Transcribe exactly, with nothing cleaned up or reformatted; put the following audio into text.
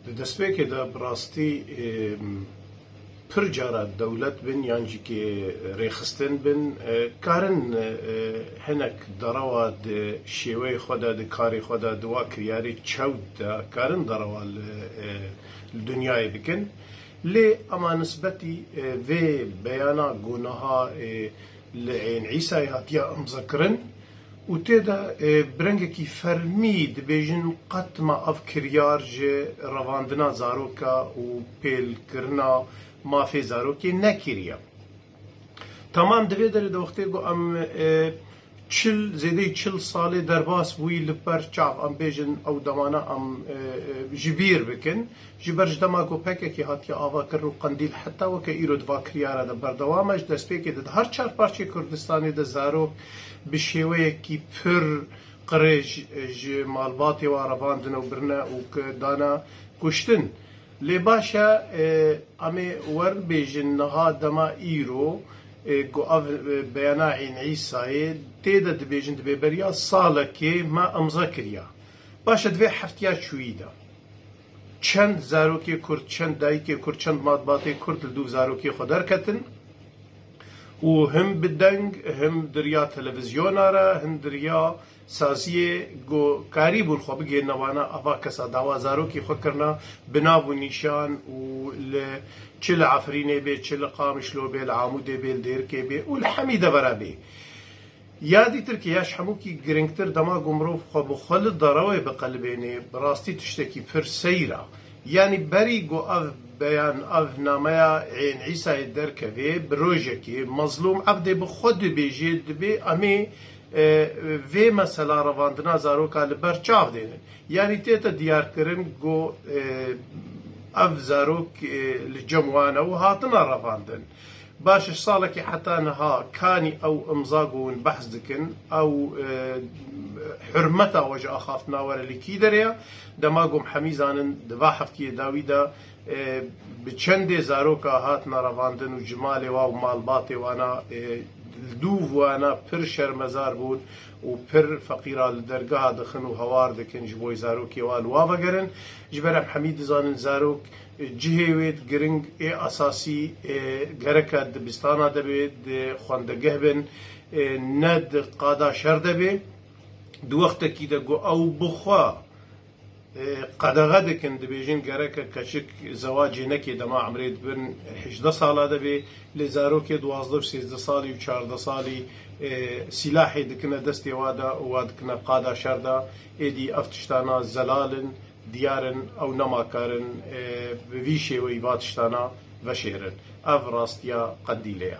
Di destpêkê de bi rastî, ê, pir cara dewlet bin yan jî kê rêxistin bin, e, karin, e, hinek derewa di şêweyê xwe de, di karê xwe de, di wa kiryarê çewt de karin derewa li, e, li dinyayê bikin. Lê ema nisbetî, e, vê beyana ku niha, e, li Ên Îsayê hatiye imzakirin, û tê de, e, bi rengekî fermî dibêjin qet me ev kiryar ji revandina zaroka û pêlkirina mafê zarokê nekiriye. Temam di vê derê de wextê ku em, e, çil, zêdeyî çil salê derbas bûyî li ber çav, em bêjin ew demana em, e, e, ji bîr bikin. Ji ber ji dema ku P K K hatiye avakirin û Qendîl heta weke îro di va kiryara de berdewam e, ji destpêkê de di her çar parçeyê Kurdistanê de zarok bi şêweyekî pir qirêj ji malbatê wan revandine û birine û ki dane kuştin. Lê baş e, e, em ê werin bêjin niha dema îro, e, ku ev, e, beyana Ên Îsayê tê de dibêjin dibê beriya salekê me imza kiriya. Baş e, di vê heftiya çûyî de çend zarokê Kurd, çend dayikê Kurd, çend matbatê Kurd li dûv zarokê xwe derketin û him bi deng, him di riya televizyona re, him di riya saziyê ku karîbûn xwe bigihîne wana, ava kesa dawa zarokê xwe kirina bi nav û nîşan û li, çi li Efrînê bê, çi li Qamişlo bê, li Amûdê bê, li Dêrikê bê û li hemî devera bê. Ya dîtirkî ya ji hemûkî girîngtir dema ku mirov xwe bi xwe li derewê biqelibênê, bi rastî tiştekî pir seyr e. Yanî berî ku ev beyan, ev nameya Ên Îsayê derkevê, bi rojekê Mezlûm Ebdê bi xwe dibêjê, dibê em ê, e, vê mesela revandina zaroka li ber çav dênin. Yanî tête diyarkirin ku, e, ev zarok, e, li cem wan e û hatine revandin. Baş e, salekî heta niha kanî ew imza ku hûn behs dikin, ew, e, hurmeta we ji axaftina we re li kî derê ye? Dema ku em hemî zanin di va heftiyê dawî de, e, bi çendê zaroka hatine revandin û ji malê wa û malbatê wana, e, li dûv wana pir şermezar bûn û pir feqîra li dergeha dixin û hawar dikin ji bo zarokê wa li wa vegerin. Ji ber em hemî dizanin zarok cihê wê giring ê esasî, e, gereke dibistana de bê, di xwendegeh bin, e, ne di qada şer de bê. Di wextekî de ku ew bi xwe, e, qedexe dikin, dibêjin gereke keçik zewacê neke dema emrê di bin hejdeh sala de bê, lê zarokê duwazdeh û sêzdeh salî û çardeh salî, e, sîlahê dikine destê wa de û wa dikine qada şer de, êdî ev tiştana zelal in. Diyar in, ew nema karin, e, bi vî şêweyî va tiştana veşêrin. Ev rastiya Qendîlê ye.